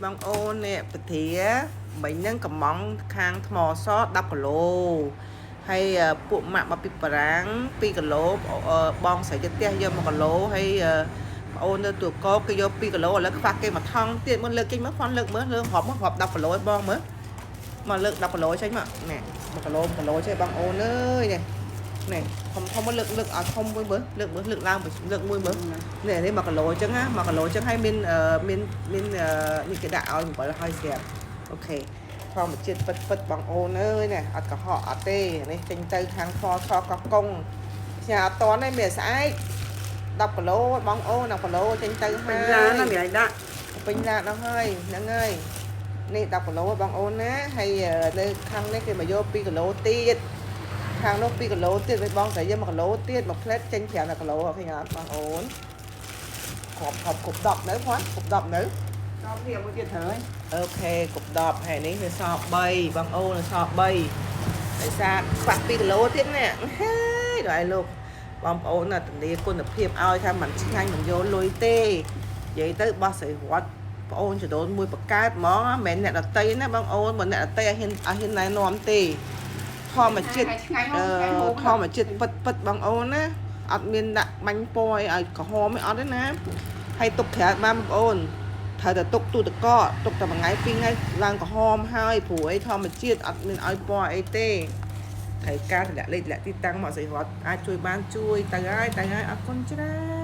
បងអូននេះពធាមិញហ្នឹងកំងខាងថ្មស10គីឡូហើយពួកម៉ាក់មកពីបារាំង2គីឡូបងស្រីទៅផ្ទះយក1គីឡូហើយប្អូននៅទួលកោគេយក2គីឡូឥឡូវខ្វះគេមួយថង់ទៀតមើលលើកចេញមើលហ្វុនលើកមើលលើករាប់មករាប់10គីឡូឲ្យបងមើលមកលើក10គីឡូចេញមកនេះ1គីឡូ1គីឡូចេះបងអូនអើយនេះនេះធំធំមកលើកលើកឲ្យធំមួយមើលលើកមើលលើកឡើងលើកមួយមើល នេះនេះ1គីឡូអញ្ចឹងណា1គីឡូអញ្ចឹងហើយមានអឺមានមានអឺនេះគេដាក់ឲ្យអំបិលហើយស្រាប់OK ធម្មជាតិពិតពិតបងអូនអើយណាអត់កុហកអត់ទេនេះចេញទៅខាងខសកោះកុងផ្ញើអត់តន់ទេមានស្អែក10គីឡូបងអូន10គីឡូចេញទៅ ពេ ហើ ញឡានណា យ មានឲ្យដាក់ ពេញឡានដល់ហើយហ្នឹងហើយនេះ10គីឡូបងអូនណាហើយនៅខាងនេះគេមកយក2គីឡូទៀតខាងនោះ2គីឡូទៀតវិញបងស្រីយក1គីឡូទៀតមួយផ្លែតចេញ5គីឡូឃើញអត់បងអូន គ្រប់គ្រប់គ្រប់10នៅផងគ្រប់10នៅ តបទៀតមួយទៀតត្រូវហើយ OK គ្រប់10ហើយនេះវាសល់3បងអូនសល់3ដោយសារខ្វះ2គីឡូទៀតនេះហើយដល់ឲ្យលោកបងប្អូនណាធានាគុណភាពឲ្យថាมันឆ្ងាញ់មិនយកលុយទេនិយាយទៅបោះស្រីរត់បងអូនចដូនមួយបកើតហ្មងមិនមែនអ្នកដតីណាបងអូនបើអ្នកដតីឲ្យហ៊ានឲ្យហ៊ានណែនាំទេធម្មជាតិ ឆ្ងាញ់ អឺ ឆ្ងាញ់ហូប ធម្មជាតិពិតពិតបងអូនណាអត់មានដាក់បាញ់ពណ៌អីឲ្យក្រហមអីអត់ទេណាហើយទុកក្រៅបានបងអូនត្រូវតែទុកទូទឹកកកទុកតែមួយថ្ងៃពីរថ្ងៃឡើងក្រហមហើយព្រោះអីធម្មជាតិអត់មានឲ្យពណ៌អីទេត្រូវការតម្លាក់លេខតម្លាក់ទីតាំងមកស្អីរត់អាចជួយបានជួយទៅហើយទៅហើយអរគុណច្រើន។